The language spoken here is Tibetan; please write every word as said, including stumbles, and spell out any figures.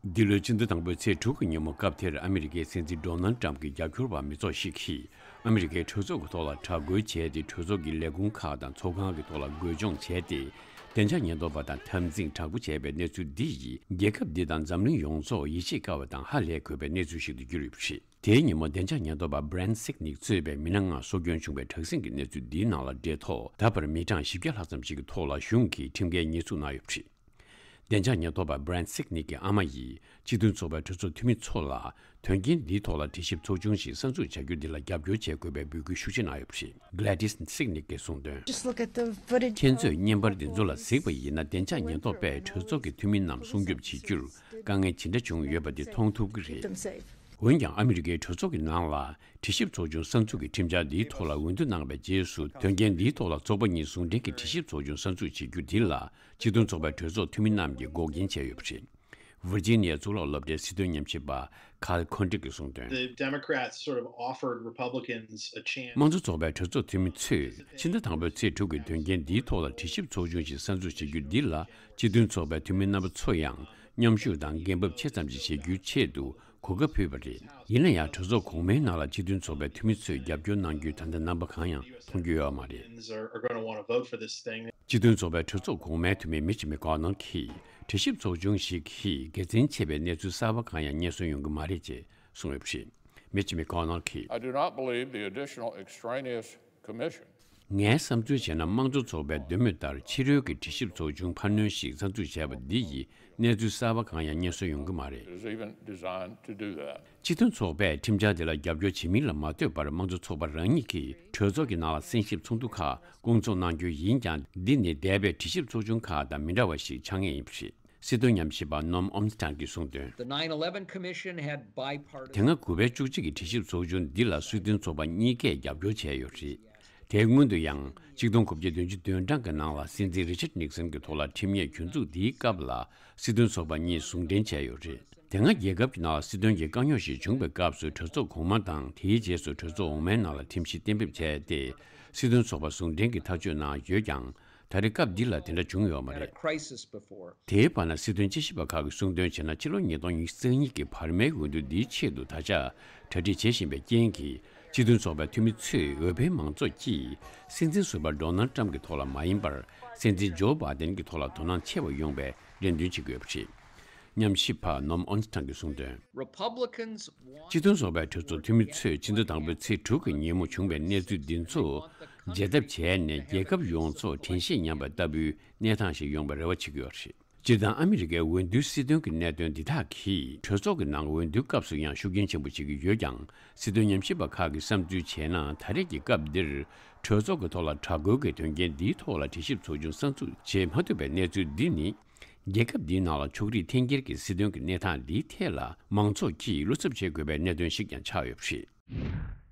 འདི་ལོའི་སྤྱི་ཟླ་དང་པོའི་ཚེས་དྲུག་གི་ཉིན་མོ་སྐབས་དེར་ཨ་མི་རི་ཀའི་སྲིད་འཛིན་ཌོ་ནལ་ཊམ་གྱི་རྒྱབ་སྐྱོར་བ་མི་ཚོགས་ཤིག་གིས་ཨ་མི་རི་ཀའི་གྲོས་ཚོགས་ཀྱི་ཐོག་ལ་དྲག་རྒོལ་བྱས་ཏེ། གྲོས་ཚོགས་ཀྱི་ལས་ཁུངས་ཁག་དང་ཚོགས་ཁང་གི་ཐོག་ལ་རྒོལ་རྐྱང་བྱས་ཏེ། བདེ་འཇགས་ཉེན་རྟོག་པ་དང་འཐབ་འཛིང་དྲག་པོ་བྱས་པའི་གནས་ཚུལ་འདི་ཡིས་རྒྱལ་ཁབ་འདི་དང་འཛམ་གླིང་ཡོངས་རྫོགས་ཡིད་ཆེས་དཀའ་བ་དང་ཧ་ལས་དགོས་པའི་གནས་ཚུལ་ཞིག་ཏུ་གྱུར་ཡོད་པ་རེད། དེའི་ཉིན་མོ་བདེ་འཇགས་ཉེན་རྟོག་པ་Brian Sicknick གཙོས་པའི་མི་སྣ་ལྔ་སྲོག་སྐྱོན་བྱུང་བའི་དྲག་ཟིང་གི་གནས་ཚུལ་འདིའི་ནང་ལ་འབྲེལ་ཐོགས་ད་བར་མི་གྲངས་བཞི་བརྒྱ་ལྷག་ཙམ་ཞིག་གི་ཐོག་ལ་གཞུང་གིས་ཁྲིམས་འགལ་ཉེས་འཛུགས་གནང་ཡོད་པ་རེད། བདེ་འཇགས་ཉེན་རྟོག་པ་Brian Sicknick གི་ཨ་མ་ཡིས་སྤྱི་མཐུན་ཚོགས་པའི་གྲོས་ཚོགས་འཐུས་མི་ཚོ་ལ་དོན་རྐྱེན་འདིའི་ཐོག་ལ་དྲི་ཞིབ་ཚོགས་ཆུང་ཞིག་གསར་འཛུགས་བྱ་རྒྱུ་འདི་ལ་རྒྱབ་སྐྱོར་བྱེད་དགོས་པའི་འབོད་སྐུལ་ཤུགས་ཆེ་གནང་ཡོད་པ་རེད། Gladys Sicknick གིས་གསུངས་དོན། Just look at the footage. ཁྱེད་ཚོས་བརྙན་པར་འདི་ཚོ་ལ་གཟིགས་པ་ཡིན་ན། བདེ་འཇགས་ཉེན་རྟོག་པས་གྲོས་ཚོགས་ཀྱི་འཐུས་མི་རྣམས་སྲུང་སྐྱོབ་བྱེད་རྒྱུར་དཀའ་ངལ་ཇི་འདྲ་བྱུང་ཡོད་པ་དེ་མཐོང་ཐུབ་ཀྱི་རེད། འོན་ཀྱང་ཨ་མི་རི་ཀའི་གྲོས་ཚོགས་ཀྱི་ནང་ལ་དྲི་ཞིབ་ཚོགས་ཆུང་གསར་འཛུགས་ཀྱི་ཁྲིམས་འཆར་འདིའི་ཐོག་ལ་འོས་བསྡུ་གནང་བའི་རྗེས་སུ། དོན་རྐྱེན་འདིའི་ཐོག་ལ་ཚོགས་པ་གཉིས་ཟུང་འབྲེལ་གྱིས་དྲི་ཞིབ་ཚོགས་ཆུང་གསར་འཛུགས་བྱེད་རྒྱུ་འདི་ལ་སྤྱི་མཐུན་ཚོགས་པའི་གྲོས་ཚོགས་འཐུས་མི་རྣམས་ཀྱིས་འགོག་རྐྱེན་བྱས་ཡོད་པ་རེད། ཝིར་ཇི་ནི་ཡའི་གཙུག་ལག་སློབ་གྲྭའི་སྲིད་དོན་ཉམས་ཞིབ་པ་Kyle Kondik གིས་གསུངས་དོན། The Democrats sort of offered Republicans a chance དམངས་གཙོ་ཚོགས་པའི་གྲོས་ཚོགས་འཐུས་མི་ཚོས་ཕྱི་ཟླ་དང་པོའི་ཚེས་དྲུག་གི་དོན་རྐྱེན་འདིའི་ཐོག་ལ་དྲི་ཞིབ་ཚོགས་ཆུང་ཞིག་གསར་འཛུགས་བྱེད་རྒྱུ་འདི་ལ་སྤྱི་མཐུན་ཚོགས་པའི་འཐུས་མི་རྣམ་པ་ཚོ་ཡང་མཉམ་ཞུགས་དང་འགན་འབབ་ཆེ་ཙམ་ཞིག་བཞེས་རྒྱུའི་ཆེད་དུ་གོ་སྐབས་ཕུལ་བ་རེད། ཡིན་ན་ཡང་གྲོས་ཚོགས་གོང་མའི་ནང་ལ་སྤྱི་མཐུན་ཚོགས་པའི་འཐུས་མི་ཚོས་རྒྱབ་སྐྱོར་གནང་རྒྱུའི་ད་ལྟ་རྣམ་པ་གང་ཡང་མཐོང་རྒྱུ་ཡོད་མ་རེད། Republicans are, are going to want to vote for this thing. སྤྱི་མཐུན་ཚོགས་པའི་གྲོས་ཚོགས་གོང་མའི་འཐུས་མི་མི་ཆི་མི་ཀོ་ནལ་གྱིས་དྲི་ཞིབ་ཚོགས་ཆུང་ཞིག་གིས་དགེ་མཚན་ཆེ་བའི་གནས་ཚུལ་གསར་པ་གང་ཡང་རྙེད་སོན་ཡོང་གི་མ་རེད་ཅེས་གསུངས་ཡོད་པ་རེད། མི་ཆི་མི་ཀོ་ནལ་གྱིས། I do not believe the additional extraneous commission. ངའི་བསམ་ཚུལ་བྱས་ན། དམངས་གཙོ་ཚོགས་པའི་འདོད་མོས་ལྟར་ཕྱི་རོལ་གྱི་དྲི་ཞིབ་ཚོགས་ཆུང་འཕར་སྣོན་ཞིག་གསར་འཛུགས་བྱས་པ་འདི་ཡིས་གནས་ཚུལ་གསར་པ་གང་ཡང་རྙེད་སོན་ཡོང་གི་མ་རེད། Is even designed to do that. སྤྱི་མཐུན་ཚོགས་པས་ཁྲིམས་འཆར་དེ་ལ་རྒྱབ་སྐྱོར་བྱེད་མིན་ལ་མ་ལྟོས་པར། དམངས་གཙོ་ཚོགས་པ་རང་ཉིད་ཀྱིས་གྲོས་ཚོགས་ཀྱི་ནང་ལ་གསན་ཞིབ་ཚོགས་འདུ་ཁག་བསྐོང་ཚོགས་གནང་རྒྱུ་ཡིན་ཀྱང་། འདི་ནི་འདས་པའི་དྲི་ཞིབ་ཚོགས་ཆུང་ཁག་དང་མི་འདྲ་བ་ཞིག་ཆགས་ངེས་ཡིན་པ་རེད། སྲིད་དོན་ཉམས་ཞིབ་པ་Noam Ornstein གྱིས་གསུངས་དོན། The nine eleven Commission had bipartisan དེ་སྔ་དགུ་པའི་བཅུ་གཅིག་གི་དྲི་ཞིབ་ཚོགས་ཆུང་འདི་ལ་སྲིད་དོན་ཚོགས་པ་གཉིས་ཀས་རྒྱབ་སྐྱོར་བྱས་ཡོད་རེད། དེའི་སྔོན་དུ་ཡང་གཅིག་སྟོང་དགུ་བརྒྱ་བདུན་ཅུ་དོན་གྲངས་ཀྱི་ནང་ལ་སྲིད་འཛིན་Richard Nixon གྱི་ཐོག་ལ་ཁྲིམས་ཡིག་གྱོད་འཛུགས་འདིའི་སྐབས་ལ་སྲིད་དོན་ཚོགས་པ་གཉིས་ཟུང་འབྲེལ་བྱས་ཡོད་རེད། དེ་སྔ་རྒྱལ་ཁབ་ཀྱི་ནང་ལ་སྲིད་དོན་གྱི་དཀའ་རྙོག་ཞིག་བྱུང་བའི་སྐབས་སུ་གྲོས་ཚོགས་གོང་མ་དང་། དེའི་རྗེས་སུ་གྲོས་ཚོགས་འོག་མའི་ནང་ལ་ཁྲིམས་གཞི་གཏན་འབེབས་བྱས་ཏེ། སྲིད་དོན་ཚོགས་པ་ཟུང་འབྲེལ་གྱིས་ཐག་གཅོད་གནང་ཡོད་ཀྱང་། ད་རེས་སྐབས་འདི་ལ་དེ་འདྲ་བྱུང་ཡོད་མ་Had a རེད། Crisis before. དེའི་བར་ན་སྲིད་དོན་དཔྱད་ཞིབ་པ་ཁག་གིས་གསུངས་དོན་བྱས་ན། ཕྱི་ལོ་ཉིས་སྟོང་ཉི་ཤུ་རྩ་གཉིས་ཀྱི་བར་མའི་འོས་བསྡུ་འདིའི་ཆེད་དུ་ད་ཆ་གྲ་སྒྲིག་བྱེད་བཞིན་པའི་རྐྱེན་གྱིས། སྤྱི་མཐུན་ཚོགས་པའི་འཐུས་མི་ཚོས་འོས་འཕེན་མང་ཚོགས་ཀྱིས་སྲིད་འཛིན་ཟུར་པ་ཌོ་ནལ་ཊམ་གྱི་ཐོག་ལ་མ་ཡིན་པར། སྲིད་འཛིན་ཇོ་བྷའི་ཌེན་གྱི་ཐོག་ལ་དོ་སྣང་ཆེ་བ་ཡོང་བའི་རེ་འདུན་བྱེད་ཀྱི་ཡོད་པ་རེད། ཉམས་ཞིབ་པ་Noam Ornstein གྱིས་གསུངས་དོན། Republicans want སྤྱི་མཐུན་ཚོགས་པའི་གྲོས་ཚོགས་འཐུས་མི་ཚོས་ཕྱི་ཟླ་དང་པོའི་ཚེས་དྲུག་གི་ཉིན་མོ་བྱུང་བའི་གནས་ཚུལ་འདི་ཚོ་བརྗེ་ཐབས་བྱས་ནས། རྒྱལ་ཁབ་ཡོངས་རྫོགས་དྲན་ཤེས་ཉམས་པ་ལྟ་བུའི་གནས་སྟངས་ཤིག་ཡོང་བའི་རེ་བ་བྱེད་ཀྱི་ཡོད་རེད། སྤྱིར་བཏང་ཨ་མི་རི་ཀའི་འོས་བསྡུའི་སྲིད་དོན་གྱི་གནད་དོན་འདི་དག་གིས་གྲོས་ཚོགས་ཀྱི་ནང་འོས་བསྡུའི་སྐབས་སུ་ཡང་ཤུགས་རྐྱེན་ཆེན་པོ་བྱེད་ཀྱི་ཡོད་ཀྱང་། སྲིད་དོན་ཉམས་ཞིབ་པ་ཁག་གིས་བསམ་ཚུལ་བྱས་ན། ད་རེས་ཀྱི་སྐབས་འདིར་གྲོས་ཚོགས་ཀྱི་ཐོག་ལ་དྲག་རྒོལ་གྱི་དོན་རྐྱེན་འདིའི་ཐོག་ལ་དྲི་ཞིབ་ཚོགས་ཆུང་གསར་འཛུགས་བྱེད་མ་ཐུབ་པའི་གནས་ཚུལ་འདི་ནི། རྒྱལ་ཁབ་འདིའི་ནང་ལ་ཕྱོགས་རིས་འཐེན་འཁྱེར་གྱི་སྲིད་དོན་གྱི་གནས་སྟངས་འདིའི་ཐད་ལ་མང་ཚོགས་ཀྱིས་བློ་འཚབ་བྱེད་དགོས་པའི་གནད་དོན་ཞིག་ཀྱང་ཆགས་ཡོད་པ་རེད།